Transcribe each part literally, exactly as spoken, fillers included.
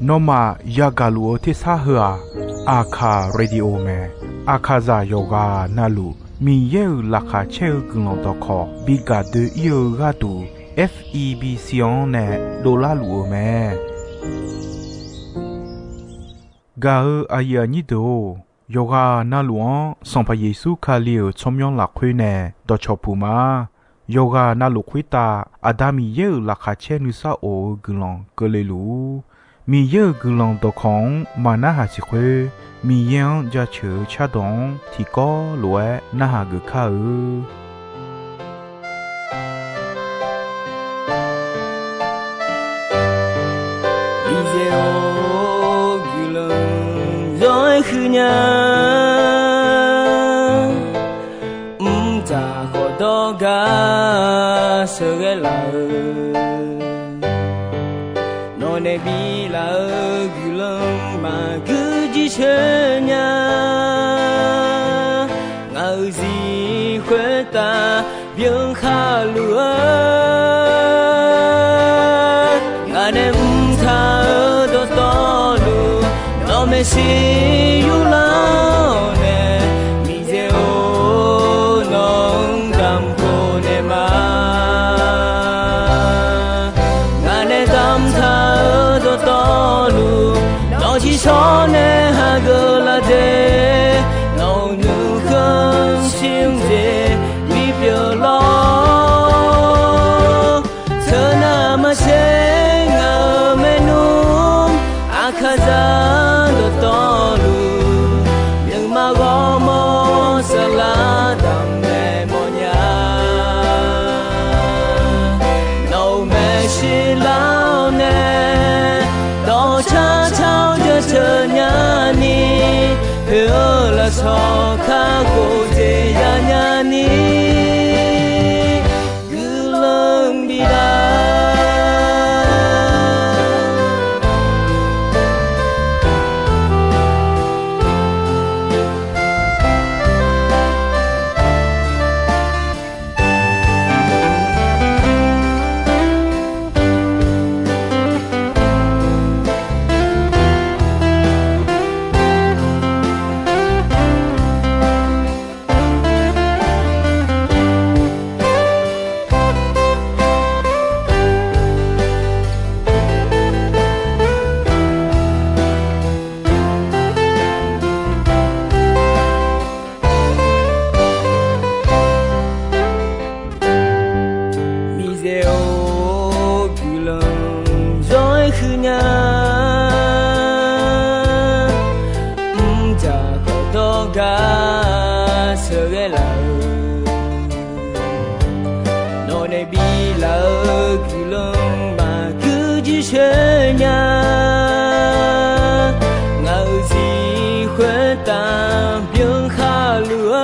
Nawmaf yagaq luf-eu tersar heu-aq, Aqkaq Radio mae. Aqkaqzaq yawqghaq navluf Miqyaer-euq laqkhaq caer-eu guiqlanq dawqkawq bi gaq doe-ir-eu gharduq, F E B C-anr nae dovlar luf-eu mae. Gaq-eu aqyuif aqnyir deuq-or, yawqghaq navluf-anr Sanqpaq Yeqsur Kali-euq tsawrmyanr lafkhoer nae dawqcawq puq ma. Yawqghaq navluf khoertav Aqda Miqyaer-euq laqkhaq caer nuisar of-eu guiqlanq keuvle luf-ur. Miqyaer-euq guiqlanq dawqkawq-anr maqnarhaq siq khoer, Miqyaer-anr jaceuq-eu cardawq-anr tiqkawv lof-aer narhaq geuf kar-eu. Miqyaer-or, guiqlanq zawr-aer huiq nya. Mqtav khawf dawrgar sheuqghae laf-eu, nawq nae bi laf-eu guiqlanq maqgui jircoer nya. Ngaq-euq zir khoertav byan khar luf-eu, ngaq nae mqtav-eu dawqtawvluf nawq maeqshi yurlar-awr nae, Miqyaer-or, nawq-anr damq khof naeq ma. Ngaq nae damqtaq-eu dawqtawvluf, nawq ciqshawr nae hageuf laf de, nawq-euq nuikhanr shir-anr jeq bipyeuf lawr. Teunav maqtser ngaq-euq maernmr, Aqkaqzaq dawqtawvluf, nuima ghawrmawr saflar damq naeq mawrnya. Nawq-euq maeqshi lar-awr nae, dawqcar car-awr jaceuq nyani, poeq-eu lafsawq kakhof jeq yanya ni, guiqlanq bif lar. Miqyaer-or, guiqlanq zawr-aer huiq nya. Mqtav khawf dawrgar sheuqghae laf-eu, nawq nae bi laf-eu guiqlanq maqgui jircoer nya. Ngaq-euq zir khoertav byan khar luf-eu,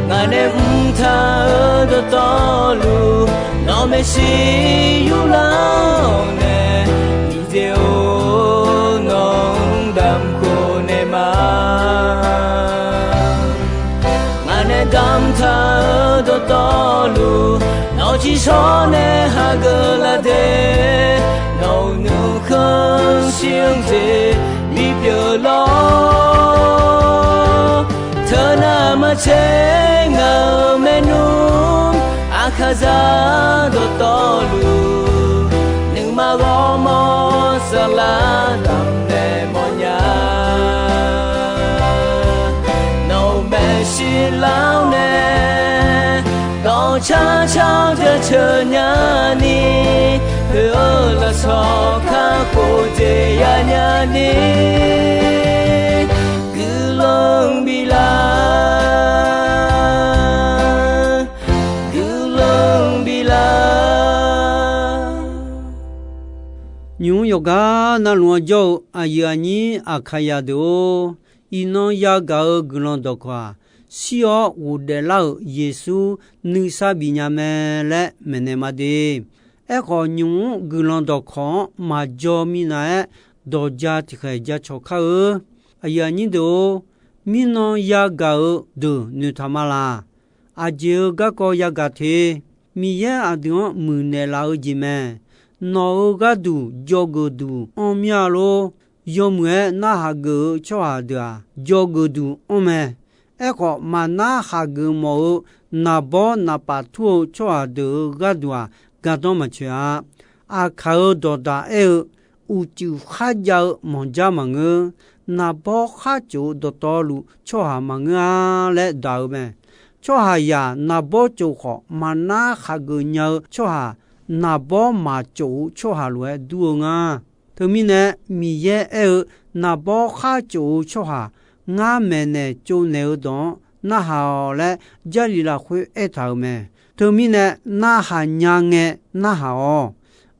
ngaq nae mqtav-eu dawqtawvluf, nawq maeqshi yurlar-awr nae, Miqyaer-or, nawq-anr damq khof naeq ma. Ngaq nae damqtaq-eu dawqtawvluf, nawq ciqshawr nae hageuf laf de, nawq-euq nuikhanr shir-anr jeq bipyeuf lawr. Teunav maqtser ngaq-euq maernmr, Aqkaqzaq dawqtawvluf, nuima ghawrmawr saflar damq naeq mawrnya. Nawq-euq maeqshi lar-awr nae, dawqcar car-awr jaceuq nyani, poeq-eu lafsawq kakhof jeq yanya ni, guiqlanq bif lar, guiqlanq bif lar. Nymq-mr yawqgar navluf-anr jawr-eu aqyuif aqnyir Aqkaqzaq deuq-or, iqnan yagaq-eu guiqlanq dawqkawq-aq, shir-awr ghofdaef lar-euq Yeqsur nuisar bif nya mae laer maeqnaeq ma de. Aerkhawf, nymq-mr guiqlanq dawqkawq-anr maqjaw minav-aer, dawqja tiqkhaeq jacawq kar-eu. Aqyuif aqnyir deuq-or, mirnan yagaq-eu deuq noeqtaq ma laq. Aqjeq-eu garkawv yagaq te. Miqyaer aqdui-anr muiqnaeq laf-eu jeq mae. Nawq-euq gharduq dzawgeuf duq anr mir-a lor. Yawmuiq-aer narhaq geuf-eu tsawrhaq deuq-aq, dzawgeuf duq anr mae. Aerkhawf, maqnar haq geuf mawf-eu naqbawr naqpaf tur-eu tsawrhaq deuq-euq gharduq-aq, gardanr maqtsoeq-a. Aqkaq-euq dawqdaq aer-eu, uqcif kharjav-eu manqjar maqngeur. Naqbawr khar tsof-eu dawqtawvluf tsawrhaq maqngeur-a laer daq-eu mae. Tsawrhaqzaq naqbawr tsof khawf, maqnar haq geuf nya-eu tsawrhaq, naqbawr maqtsof-eu tsawrhaq lof-aer dur-eu nga. Teumirnae, Miqyaer aer-eu, naqbawr khar tsof-eu tsawrhaq, ngar maeqnaeq tsovnaeq-eu dawq-anr narhaq-awq laer, Jarlif lafkhoer aertaq-euq mae. Teumirnae, narhaq nya ngae narhaq-awq.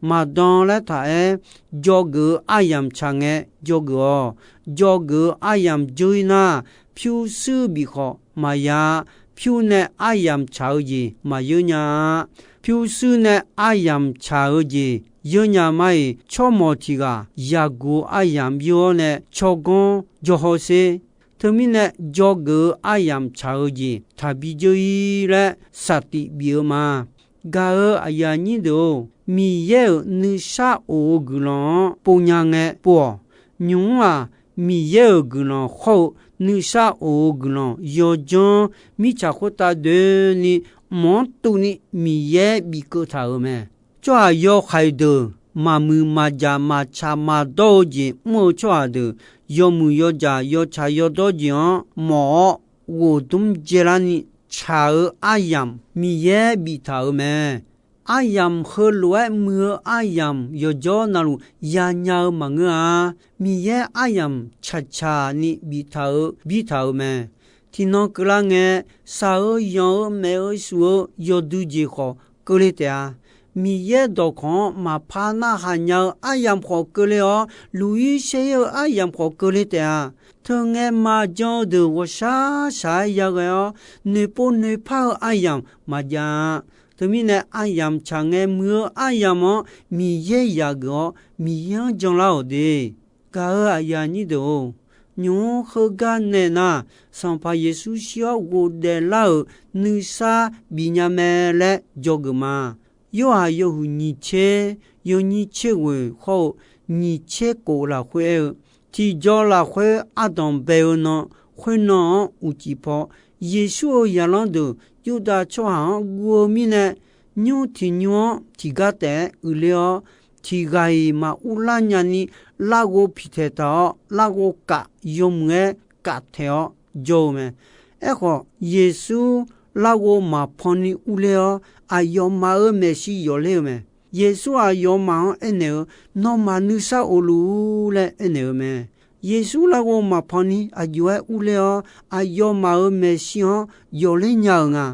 Maqdan laer taq-aer, dzawgeuf-eu aryamq tsaq ngae dzawgeuf-awq. Dzawgeuf-eu aryamq dzeur-ir nar, pyurshuir bif khawf maqya-a. Pyur nae aryamq tsaq-eu jeq maqyeur nya-a. Pyurshuir nae aryamq tsaq-eu jeq yeur nya ma-iq, tsawrmawq tiq ghaq yaqguq aryamq yeur-awr nae tsawrganr jawr hawsher. Teumirnae, dzawgeuf-eu aryamq tsaq-eu jeq taqbi dzeur-ir laer saqtif bif-eu ma. Gaq-euq aqyuif aqnyir deuq-or, Miqyaer-euq nuisar of-eu guiqlanq-anr pov nya ngae pov-awq. Nymq-mr-aq, Miqyaer-euq guiqlanq hawr-eu nuisar of-eu guiqlanq yawdzanr mirtsaq khoertav doeni mq-anr tuvni Miqyaer bifkeuv taq-euq mae. Tsawrhaq yawhaiq deuq maqmuiq maqjaq maqtsaq maqdawr-eu jeq mr-eu tsawrhaq deuq, yawmuiq yawdzaq yawtsaq yawdawr jeq-anr mawf-awr, ghof dmr dzaelarni tsaq-eu aryamq Miqyaer biftaq-euq mae. Aryamq heulof-aer muiq-eu aryamq yawqjawr navluf yanya-eu maqngeur-a. Miqyaer aryamq tsaqtsaq ni biftaq-eu birtaq-euq mae. Tiqnan keuvlar ngae, shaq-eu yanq-eu maef-eu shuf-eu yawdui jeq khawf keuvle taef-a. Miqyaer dawqkawq-anr maqpar narhaq nya-eu aryamq khawf keuvle-awr, luq-ir shaer-ir-eu aryamq khawf keuvle taef-a. Teungae maqjan-eu deuq ghawqshaq shaq-aer yaghae-awr, noeqpov noeqpar-eu aryamq maqjav-a. Teumirnae, aryamq tsaq ngae muiq-eu aryamq-anr Miqyaer yaqgeuf-awr, Miqyaer-anr janlar-awq de. Gaq-euq aqyuif aqnyir deuq-or, nymq-mr heugar nae nar, Sanqpaq Yeqsur shir-awr ghofdaef lar-euq nuisar bifnya mae laer dzawgeuf ma. Yorhaq yawhuiq nyiq tser, yawnyir tser ghoeq hawr-eu nyiq tser kof lafkhoer aer-eu, tiqjaw lafkhoer ardanq bae-eu nan, khoernan-anr uqcif paw, Yeqsur-euq zaqlanr deuq Yurdav tsawrhaq-anr guv-eu mirnae, nymr tiq nymr-anr tiqgar taef-aer uiqler-awr, tiq ghaq-iq maqur lar nyani larghov piqtaeq taq-awr, larghov kaf yawmuiq-aer kaf taeq-awr jawr-eu mae. Aerkhawf, Yeqsur larghov maqpan ni urler-awr, aqyawfmaf-euq maeqshi yawfler-eu mae. Yeqsur aqyawfmaf-anr aernaeq-eu, Nawmaf nuisar of luf-ur laer aernaeq-eu mae. Yeqsur larghov maqpan ni aqjox-aer urler-awr, aqyawfmaf-euq maeqshi-anr yawfler nya-euq nga.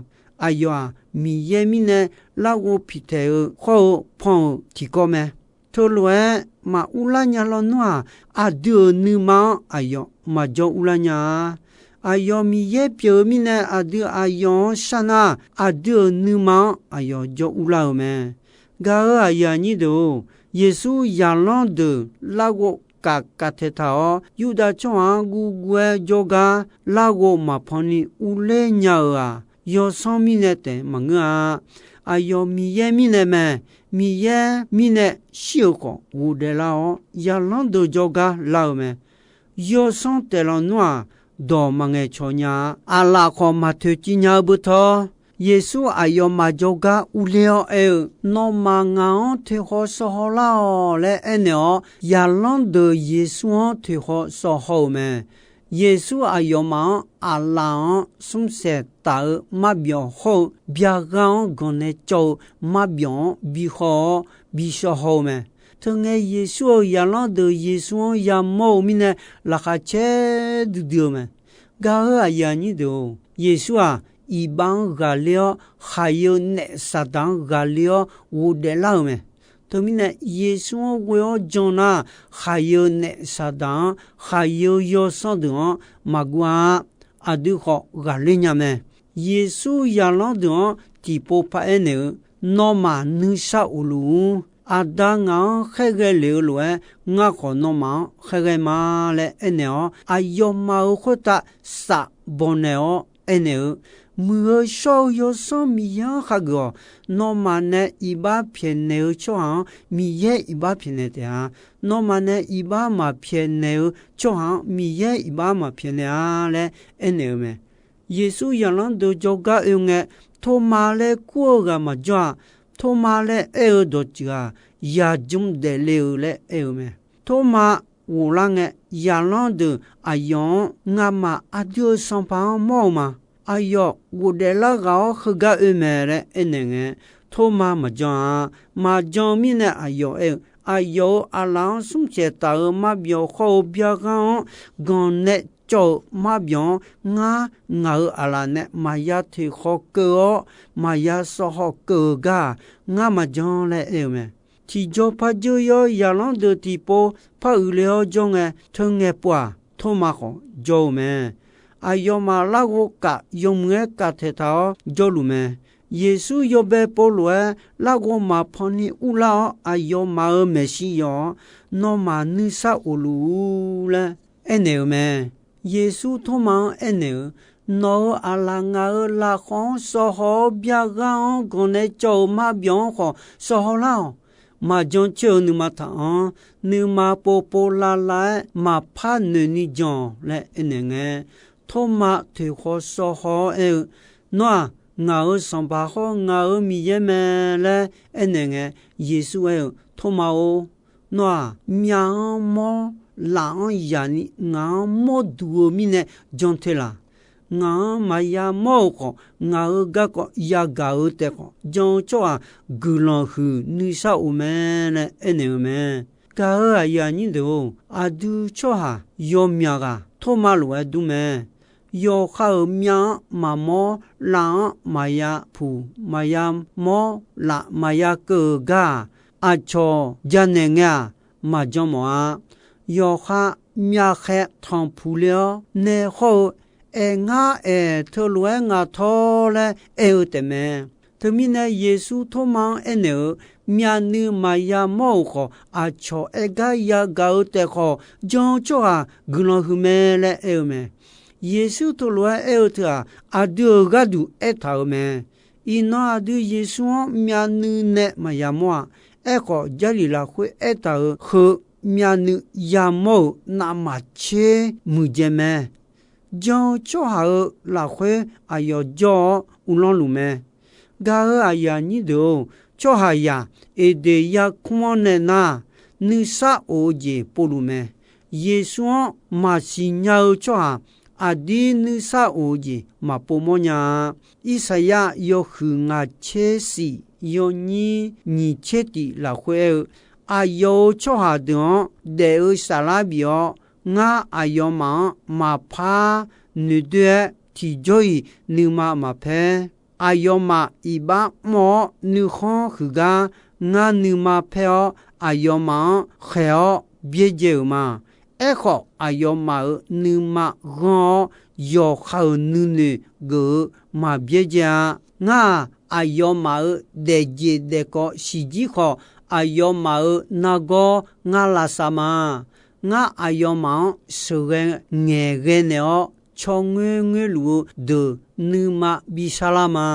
Aqyawf-aq, Miqyaer mirnae larghov piqtaeq-eu hawr-eu pan-euq tiqkawv mae. Teulof-aer maqur lar nya lawnmr-aq, aqdui-euq nuima-anr aqyawf maqjawr urlar nya-a. Aqyawf Miqyaer pyeuf-eu mirnae, aqdui aqyawf-anr sharnar, aqdui-euq nuima-anr aqyawf jawr urlar-euq mae. Gaq-euq aqyuif aqnyir deuq-or, Yeqsur zaqlanr deuq larghov kaf kaf taeq taq-awr, Yurdav tsawrhaq-anr guvguv-aer jawrgar larghov maqpan ni urler nya-euq-aq, yawsanr mirnae taef maqngeur-a. Aqyawf Miqyaer mirnae mae. Miqyaer mirnae shir-euq khawf ghofdaef lar-awr, zaqlanr deuq jawrgar lar-eu mae. Yawsanr taef lawnmr-aq, dawq maqngaeq cawq nya-a. Aqlaf khawf maqtoeqciv nya-eu beu tawr, Yeqsur aqyawfmaf jawrgar urler-awr aer-eu, Nawmaf ngaq-anr toeqhaw sawv haw lar-awq laer aernaeq-awr, zaqlanr deuq Yeqsur-anr toeqhaw sawv haw-euq mae. Yeqsur aqyawfmaf-anr aqlaf-anr smrsaeq taf-eu marbyawq hawr-eu, byaqgha-anr ganq nae cawv-eu marbyawq-anr bi haw-awr bi sawv haw-eu mae. Teungae Yeqsur-euq zaqlanr deuq Yeqsur-anr yamawr-eu mirnae, laqkhaq caer duidui-eu mae. Gaq-euq aqyuif aqnyir deuq-or, Yeqsur-aq, iqbax-anr ghaqler-awr, khaqyeu naef Saqdaq-anr ghaqler-awr ghofdaef lar-euq mae. Teumirnae, Yeqsur-anr ghoe-awr jan nar, khaqyeu naef Saqdaq-anr, khaqyeu yawsanr deuq-anr maqguv-a. Aqdui khawf ghaqler nya mae. Yeqsur zaqlanr deuq-anr tiqpov paraer naeq-eu, Nawmaf nuisar of luf-ur. Aqda ngaq-anr khaerghae lef-eu lof-aer, ngar khawf nawmaf-anr khaerghae ma laer aernaeq-awr, aqyawfmaf-euq khoertav saf bawqnaeq-awr aernaeq-eu, Muiq-eu shawr-eu Yawsanr Miqyaer-anr hageuf-awq. Nawmaf nae iqbax pyaeqnaeq-eu tsawrhaq-anr Miqyaer iqbax pyaeqnaeq taef-a. Nawmaf nae iqbax maqpyaeqnaeq-eu tsawrhaq-anr Miqyaer iqbax maqpyaeqnaeq-a laer aernaeq-eu mae. Yeqsur zaqlanr deuq jawrgar oe ngae, Tormav laer kur-eu ghaq maqjawr-a. Tormav laer aer-eu dawqtsuif-aq, yaqjm daefle-eu laer aer-eu mae. Tormav ghoflar ngae, zaqlanr deuq aqyawf-anr, Ngamaf aqdui-euq Sanqpaq-anr mawr-eu ma. Aqyawf ghofdaef lar ghaq-awr heugar oe mae laer aernaeq ngae, Tormav maqjan-a. Maqjan mirnae aqyawf aer-eu, Aqyawf-euq aqlaf-anr smr pyaeq taf-eu marbyawq hawr-eu byar ghar-anr, ganq nae cawv-eu marbyawq-anr ngar ngaq-euq aqlaf nae maqya toeqkhaw keuv-awr, maqya sawv haw keuv-eu gar-aq, ngar maqjan laer aer-eu mae. Tiqjaw par dzeur-ir-awr, zaqlanr deuq tiqpov par uiqle-awr jawr ngae, teu ngae pov-aq, Tormav khawf jawr-eu mae. Aqyawfmaf larghov kaf yawmuiq-aer kaf taeqtaq-awr jawrluf mae. Yeqsur yawbae pov lof-aer larghov maqpan ni urlar-awr, aqyawfmaf-euq maeqshi yawf-awr, Nawmaf nuisar of luf-ur laer aernaeq-eu mae. Yeqsur Tormav-anr aernaeq-eu, Nawq-euq aqlaf ngaq-euq lafkhawq-anr sawv haw-awr, byar ghar-anr ganq nae cawv-eu marbyawq-anr khawf sawv haw lar-awq. Maqjan caer-eu nuima taq-anr, nuima povpov lavlav-aer maqpar noeq ni jan-awq laer aernaeq ngae, Tormav toeqkhaw sawv haw-awr aer-eu, Nawr-aq, ngaq-euq Sanqpaq hawr ngaq-euq Miqyaer mae laer aernaeq ngae, Yeqsur aer-eu, Tormav-or, nawr-aq, myav-anr mawr, laf-anr yaq ni ngaq-anr mawr duq-eu mirnae jan te laq. Ngaq-anr maqya mawr-euq khawf, ngaq-euq garkawv yagaq-eu taef khawf, jan-eu tsawrhaq guiqlanq huiq nuisar of mae laer aernaeq-eu mae. Gaq-euq aqyuif aqnyir deuq-or, aqdui tsawrhaq yawmyaq ghaq Tormav lof-aer dur mae. Yawqha-euq myav-anr maqmawr, laf-anr maqya puq, maqya mawr, laf maqya keuv-euq gar-aq, aqcawq janaeq ngae-aq, maqjan mawf-a. Yawqha myavkhaeq tanqpuq le-awr nae hawr-eu, Aer ngar aer teulof-aer ngaq tawr laer aer-eu taefmae. Teumirnae Yeqsur Tormav-anr aernaeq-eu, Myavnuiv maqya mawr-euq khawf, aqcawq aer gar yagaq-eu taef khawf, jan-eu tsawrhaq guiqlanq huiq mae laer aer-eu mae. Yeqsur teulof-aer aer-eu teu-aq, aqdui-euq gharduq aertaq-euq mae. Iqnan aqdui Yeqsur-anr myavnuiv nae maqya mawr-a. Aerkhawf, Jarlif lafkhoer aertaq-euq heu myavnuiv yamawr-euq navmaqtser muiqdzaeq mae. Jan-eu tsawrhaq-euq lafkhoer aqyawf jawr-awr uvlanr luf mae. Gaq-euq aqyuif aqnyir deuq-or, tsawrhaqzaq Eqdeq yarkmr-anr nae nar, nuisar of-eu jeq povluf mae. Yeqsur-anr maqsiq nya-eu tsawrhaq aqdir nuisar of-eu jeq maqpov mawr nya-a. Irsaqyar yawhuiq ngaq tser shif yawnyir nyiq tser tif lafkhoer aer-eu, Aqyawf-euq tsawrhaq deuq-anr daef-eu saflar bif-awr, ngar aqyawfmaf-anr maqpar noeqdoer-aer tiqjawr-iq nuima maqpaer. Aqyawfmaf iqbax mr-awr nuikhanr huiq gar, ngar nuima paer-awr aqyawfmaf-anr khaeq-awr byaerdzae-euq ma. Aerkhawf, aqyawfmaf-euq nuima ghanr-awr, yawqha-euq nuinoeq geuf-eu maqbyaerdzae-a. Ngar-aq, aqyawfmaf-euq daefjeq daefkawv siqjir khawf, aqyawfmaf-euq nargawr ngar lavsav ma. Ngar aqyawfmaf-anr sheuqghae ngaeqghae naeq-awr, tsawrngoer ngoerluf-eu deuq nuima bishar lar ma.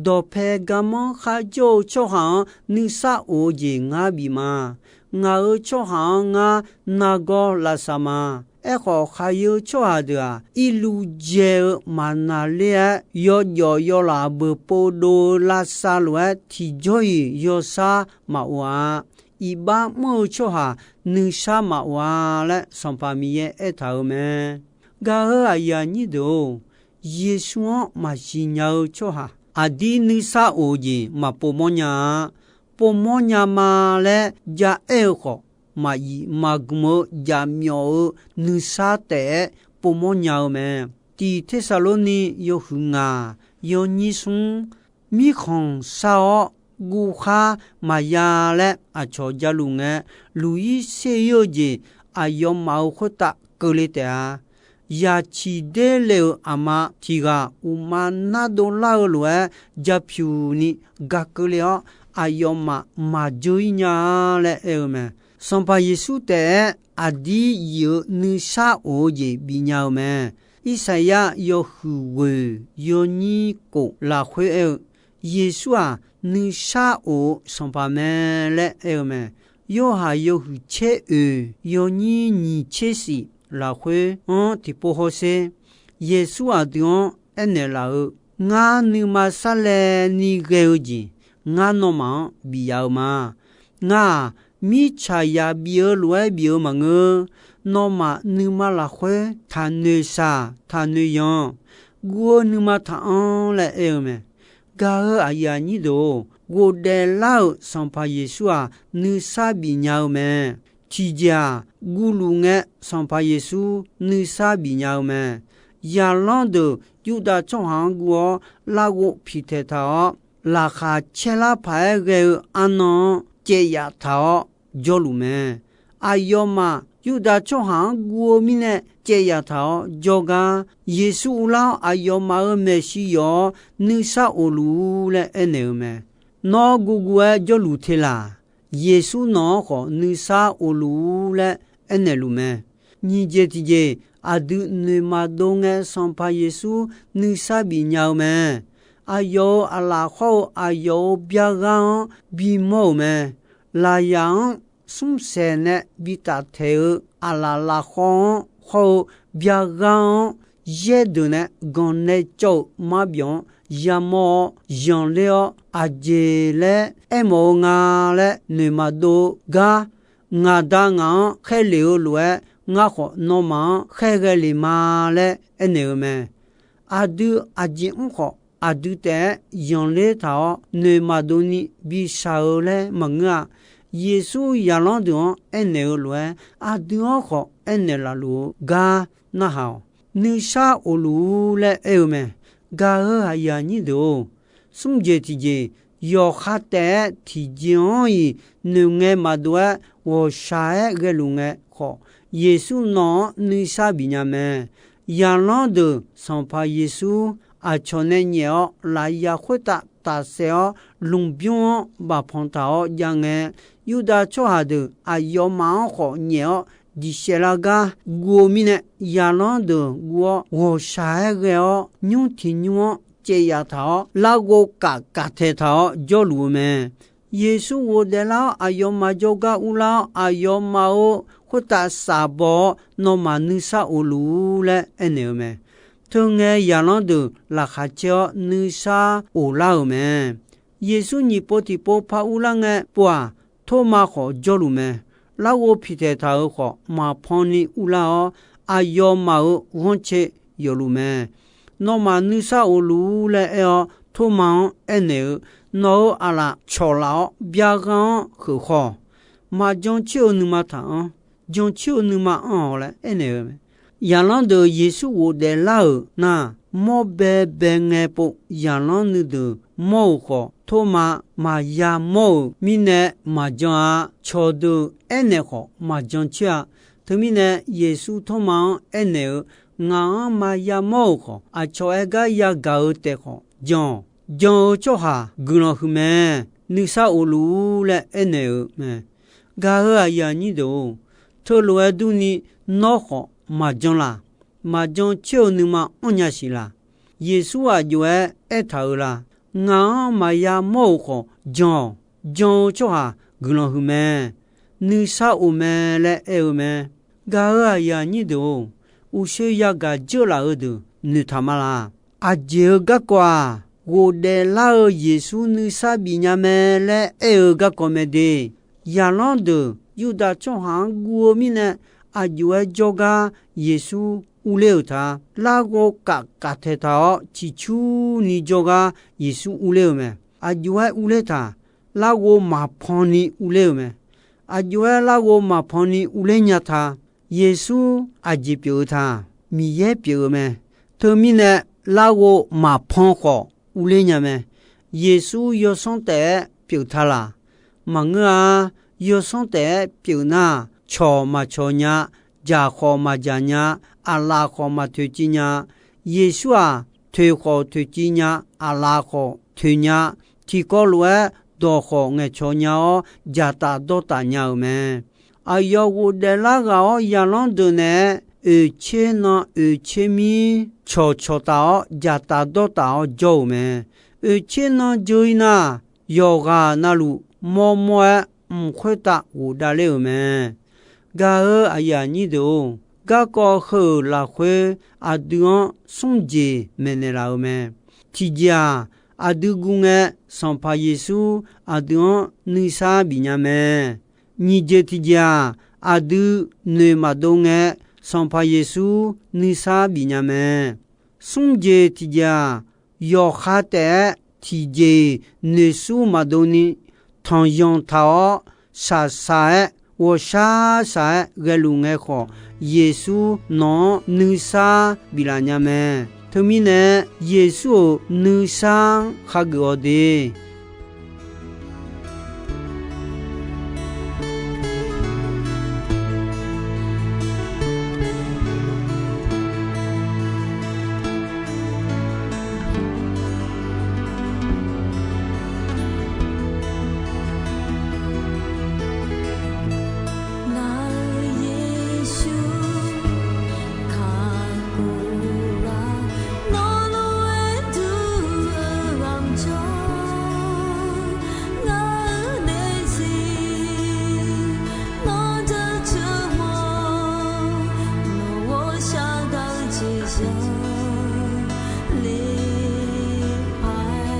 Dawqpae garmanr kharjawr-eu tsawrhaq-anr nuisar of-eu jeq ngar bif ma. Ngaq-euq tsawrhaq-anr ngar nargawr lavsav ma. Aerkhawf, khaqyeu tsawrhaq deuq-aq, irluv dzae-eu maqnaqler-aer yawjawf yawlaf beuqpov dov-eu lavsav lof-aer tiqjawr-iq yawshar maqof-a. Iqbax mr-eu tsawrhaq nuisar maqof-a laer Sanqpaq Miqyaer aertaq-euq mae. Gaq-euq aqyuif aqnyir deuq-or, Yeqsur-anr maqsiq nya-eu tsawrhaq aqdir nuisar of-eu jeq maqpov mawr nya-a. Pov mawr nya ma laer ja aer-eu khawf, maqyif maqgmq-eu jaqmyawf-eu nuisar taef-aer pov mawr nya-eu mae. Tiq Tersaqlorni yawhuiq ngaq yawnyir smr, mirkhanq shar-awr guvkhar maqya laer aqcawq ja luf ngae, luq-ir ser-ir-eu jeq aqyawfmaf-euq khoertav keuvle taef-a. Yaq ciq der le-euq aqma tiq ghaq uqma nardov lar-eu lof-aer ja pyuq ni ga keuvle-awr, aqyawfmaf maqdzeur-ir nya-a laer aer-eu mae. Sanqpaq Yeqsur taef-aer aqdir yif-eu nuisar of-eu jeq bifnya-eu mae. Irsaqyar yawhuiq ghoeq yawnyir kof lafkhoer aer-eu, Yeqsur-aq, nuisar of-eu Sanqpaq mae laer aer-eu mae. Yorhaq yawhuiq tser oeq yawnyir nyiq tser shif lafkhoer-anr tiqpov hawsher. Yeqsur aqdui-anr aernaeq laf-eu, Ngar nuima sarlaevni ghae-eu jeq, ngar nawmaf-anr bif yaf-eu ma. Ngar-aq, mirtsaq yaq bif-eu lof-aer bif-eu maqngeur. Nawmaf nuima lafkhoer taqnoeq shaq taqnoeq yanq, guv-eu nuima taqanr laer aer-eu mae. Gaq-eu aqyuif aqnyir deuq-or, ghofdaef lar-euq Sanqpaq Yeqsur-aq, nuisar bifnya-eu mae. Tiqjeq-aq, guvluf ngae Sanqpaq Yeqsur nuisar bifnya-eu mae. Zaqlanr deuq Yurdav tsawrhaq-anr guv-awr larghov piqtaeq taq-awr, laqkhaq caerlar paq-aer ghae-eu arnan-anr caev yaf taq-awr jawrluf mae. Aqyawfmaf Yurdav tsawrhaq-anr guv-eu mirnae caev yaf taq-awr jawrgar, Yeqsur uvlar-awr aqyawfmaf-euq maeqshi yawf-awr nuisar of luf-ur laer aernaeq-eu mae. Nawr guvguv-aer jawrluf te laq? Yeqsur nawq-anr khawf nuisar of luf-ur laer aernaeq luf mae. Nyiq jeq tiqjeq, aqdui noeq maqdov ngae Sanqpaq Yeqsur nuisar bifnya-eu mae. Aqyawf-euq aqlaf khawr-eu aqyawf-euq byar ghar-anr bimawr-euq mae. Laqyaq-anr smrsaeq nae bitaf taeq-eu aqlaf lafkhawr-anr khawr-eu byar ghar-anr yaer deuq nae ganq nae cawv-euq marbyawq-anr yamawr-awr zanqler-awr, aqjeq laer aermawf-eu nga laer noeq maqdov-eu gar, ngaq Da ngaq-anr khaerlef-eu lof-aer, ngar khawf nawmaf-anr khaerghae lef ma laer aernaeq-eu mae. Aqdui aqjeq mr khawf, aqdui taef-aer zanqler taq-awr noeq maqdov ni bishaq-eu laer maqngeur-a. Yeqsur zaqlanr deuq-anr aernaeq-eu lof-aer, aqdui-anr khawf aernaeq laf luf-eu gar narhaq-awq. Nuisar of luf-ur laer aer-eu mae. Gaq-eu aqyuif aqnyir deuq-or, smr jeq tiqjeq, yawqha taef-aer tiqjeq-anr-iq noeqngae maqdov-aer ghawqshaq-aer ghaeluf ngae khawf, Yeqsur nawq-anr nuisar bifnya mae. Zaqlanr deuq Sanqpaq Yeqsur aqcawq nae nyaef-awr lafyaq khoertav tafsaef-awr lmqbymr-anr bafpanq taq-awr jav ngae, Yurdav tsawrhaq deuq aqyawfmaf-anr khawf nyaef-awr diqsaef lar gar guv-eu mirnae, zaqlanr deuq guv-awr ghawqshaq-aer ghae-awr nymr tiq nymr-anr caev yaf taq-awr larghov kaf kaf taeq taq-awr jawrluf-eu mae. Yeqsur ghofdaef lar-awr aqyawfmaf jawrgar urlar-awr, aqyawfmaf-euq khoertav shafbaw-awr nawmaf nuisar of luf-ur laer aernaeq-eu mae. Teungae zaqlanr deuq laqkhaq caer-awr nuisar of lar-euq mae. Yeqsur nyiq pov tiqpov par urlar ngae pov-aq, Tormav khawf jawrluf mae. Larghov piqtaeq taq-euq khawf maqpan ni urlar-awr, aqyawfmaf-euq ghanrcae yawfluf mae. Nawmaf nuisar of luf-ur laer aer-awr, Tormav-anr aernaeq-eu, Nawq-euq aqlaf cawqlaf-awr byar ghar-anr kheuq khawr. Maqjan coer-eu nuima taq-anr, jan coer-eu nuima anr-awq laer aernaeq-eu mae. Zaqlanr deuq Yeqsur ghofdaef lar-euq nar, mawr baebae ngae pov zaqlanr nuideuq mawr-euq khawf, Tormav maqya mawr-euq mirnae maqjan-a. Cawqdeuq aernaeq khawf maqjan coer-a. Teumirnae Yeqsur Tormav-anr aernaeq-eu, Ngaq-anr maqya mawr-euq khawf, aqcawq aer gar yagaq-eu taef khawf jan-awq. Jan-eu tsawrhaq guiqlanq huiq mae. Nuisar of luf-ur laer aernaeq-eu mae. Gaq-eu aqyuif aqnyir deuq-or, teulof-aer durni nawr khawf maqjan laq? Maqjan coer-eu nuima anrnya siq laq? Yeqsur aq jov-aer aertaq-euq la? Ngaq-anr maqya mawr-euq khawf jan-awq. Jan-eu tsawrhaq guiqlanq huiq mae. Nuisar of mae laer aer-eu mae. Gaq-eu aqyuif aqnyir deuq-or, uqshoe yagaq dzeur laf-eu deuq noeqtaq ma laq? Aqjeq-eu garkawv-aq, ghofdaef lar-eu Yeqsur nuisar bif nya mae laer aer-eu garkawv mae de. Zaqlanr deuq Yurdav tsawrhaq-anr guv-eu mirnae, aq jov-aer jawrgar Yeqsur urler-euq ta. Larghov kaf kaf taeq taq-awr ciqcurni jawrgar Yeqsur urler-eu mae. Aq jov-aer urler taq? Larghov maqpan ni urler-euq mae. Aq jov-aer larghov maqpan ni urler nya ta? Yeqsur aqjeq pyeuf-eu ta? Miqyaer pyeuf-eu mae. Teumirnae larghov maqpan khawf urler nya mae. Yeqsur yawsanr taef-aer pyeuf ta laq? Maqngeur-a. Yawsanr taef-aer pyeuf nar, cawq maqcawq nya, dzaq khawf maqdzaq nya, aqlaf khawf maqtoeqciv nya. Yeqsur-aq, toeq khawf toeqciv nya, aqlaf khawf toeq nya. Tiqkawv lof-aer dawq khawf ngaeqcawq nya-awr, dzaqtaf dawrtaf nya-euq mae. Aqyawf ghofdaef lar ghaq-awr zaqlanr deuq naeq-aer oeqtser nan oeqtser mir cawqcawq taf-awr dzaqtaf dawrtaf-awr jawr-euq mae. Oeqtser nan jeu-ir nar, yawqghaq navluf mawrmawr-aer mq khoertav ghofdav ler-euq mae. Gaq-eu aqyuif aqnyir deuq-or, garkawv heu-euq lafkhoer aqdui-anr smr jeq maeqnaeq laf-eu mae. Tiqjeq-aq, aqdui guv ngae, Sanqpaq Yeqsur aqdui-anr nuisar bifnya mae. Nyiq jeq tiqjeq-aq, aqdui noeq maqdov ngae, Sanqpaq Yeqsur nuisar bifnya mae. Smr jeq tiqjeq-aq, yawqha taef-aer tiqjeq-iq noeqsur maqdov ni tanqyanq taq-awr, shaqshaq-aer ghawqshaq shaq-aer ghaeluf ngae khawf, Yeqsur nawq-anr nuisar biflaf nya mae. Teumirnae, Yeqsur-euq nuisar-anr khageuf-awq de. Ngaq-euq Yeqsur, kakhof-a, nawq lof-aer dur-eu ghaq jawr, ngaq-euq daefzir nawr jaceuq mawr, nawq-awr shardaq-eu jeq zanqler paq-aer.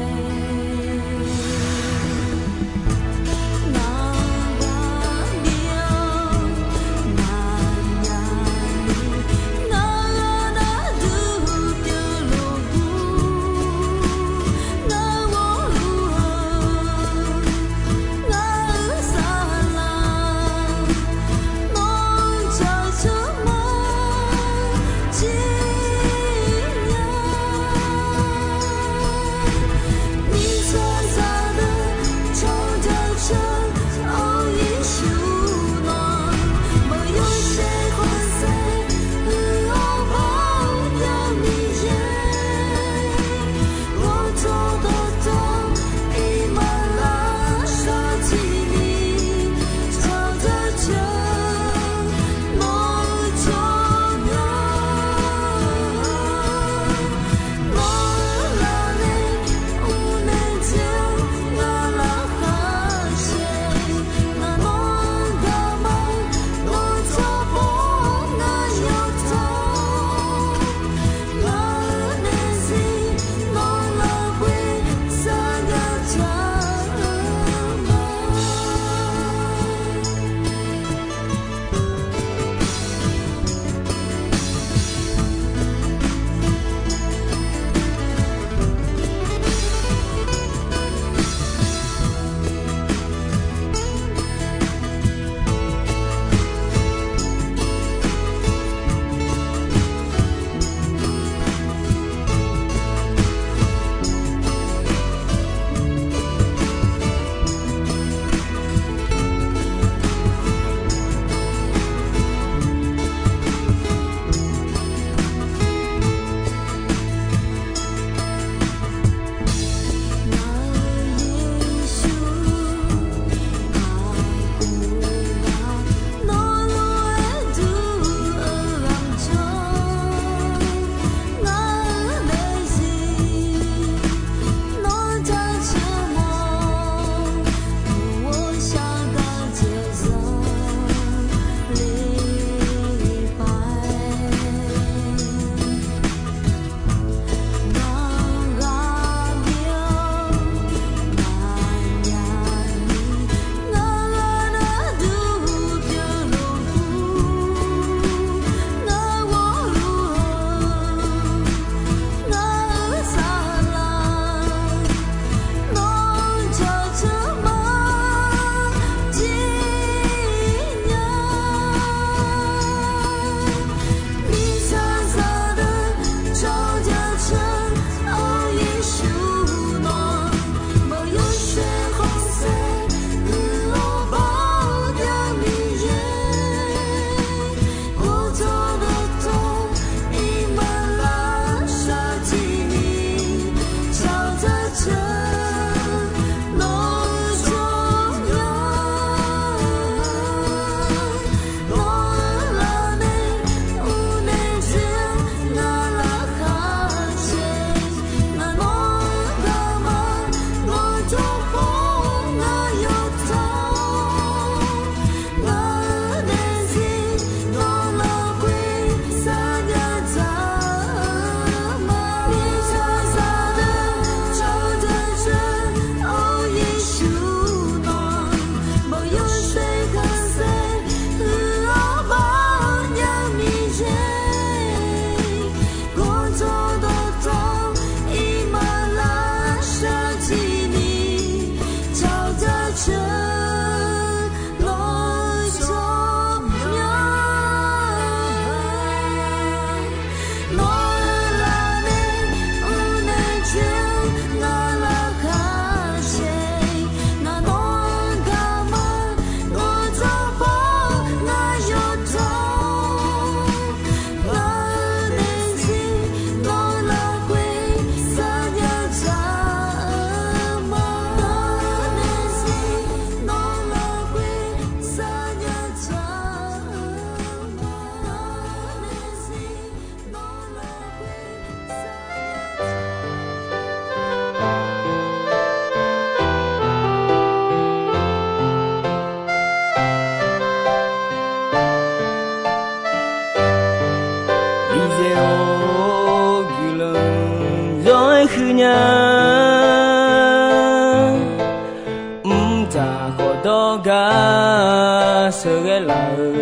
Aqkhawf dawrgar sheuqghae laf-eu,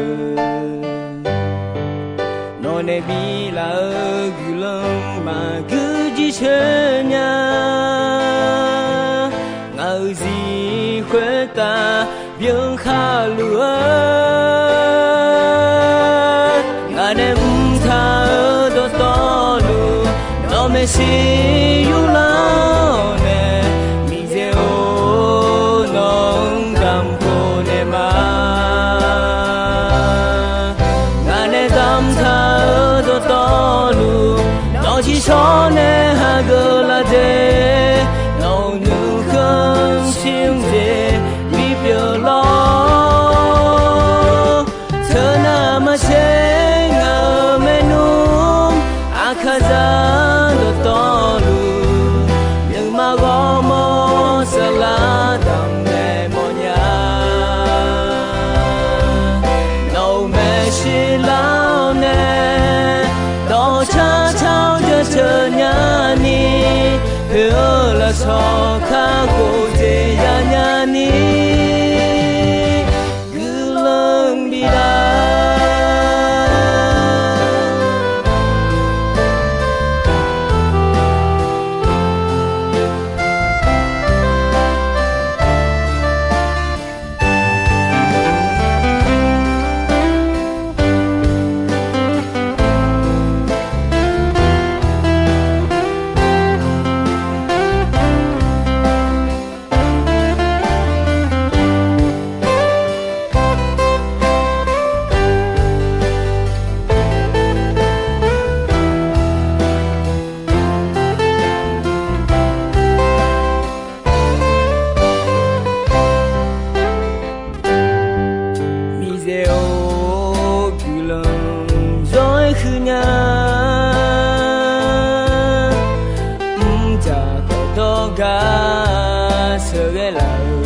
nawq nae biflaf-eu guiqlanq maqguir jircoer nya. Ngaq-euq zir khoertav byan khaluf-eu, ngaq nae mrtaq-eu dawqtawvluf, nawq maeqshi yurlar-awr nae, Miqyaer-or, nawq-anr damq khof naeq ma. Ngaq nae damq taq-eu dawqtawvluf, nawq tiqshawr nae hageuf laf dzae, nawq-euq nuikhanr shir-anr jeq bipyeuf lawr. Teunav maqtser ngaq-euq maernmr, aqkaqzaq dawqtawvluf, nuima ghawrmawr saflar damqnaeq mawfnya. Nawq-euq maeqshi lar-awr nae, dawqcar car-awr jaceuq nyani, poeq-eu lafsawq kakhof jeq yanya ni, guiqlanq bidaq. Miqyaer-or, guiqlanq zawr-aer huiqnya. Mrdzaq khawf dawrgar sheuqghae laf-eu,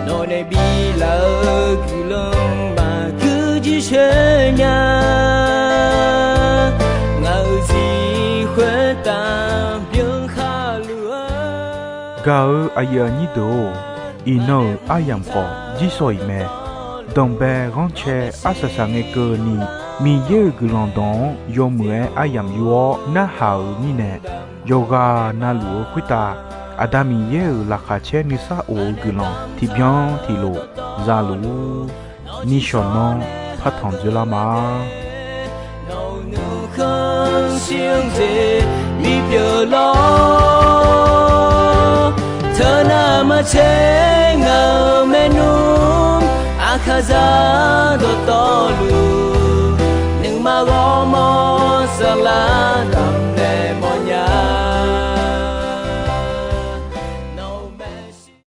nawq nae biflaf-eu guiqlanq maqguir jircoer nya. Ngaq-euq zir khoertav byan khaluf-eu. Gaq-euq aqyuif aqnyir deuq-or, iqnan-euq aryamq khawf jirsawq iq mae. Danqbae ghanrcae arsaq saq ngae keuvni, Miqyaer-euq guiqlanq dawq-anr yawmuiq-aer aryamq yur-awr narhaq-euq mirnae, yawqghaq navluf-eu khoertav, Aqda Miqyaer-euq laqkhaq caer nuisar of-eu guiqlanq tiqbyan tiqlof za luf-ur. Nishawq nanr partanq dzoerlar ma. Nawq-euq nuikhanr shir-anr jeq bipyeuf lawr. Teunav maqtser ngaq-euq maernmr, aqkaqzaq dawqtawvluf, nuima ghawrmawr saflar damqnaeq mawf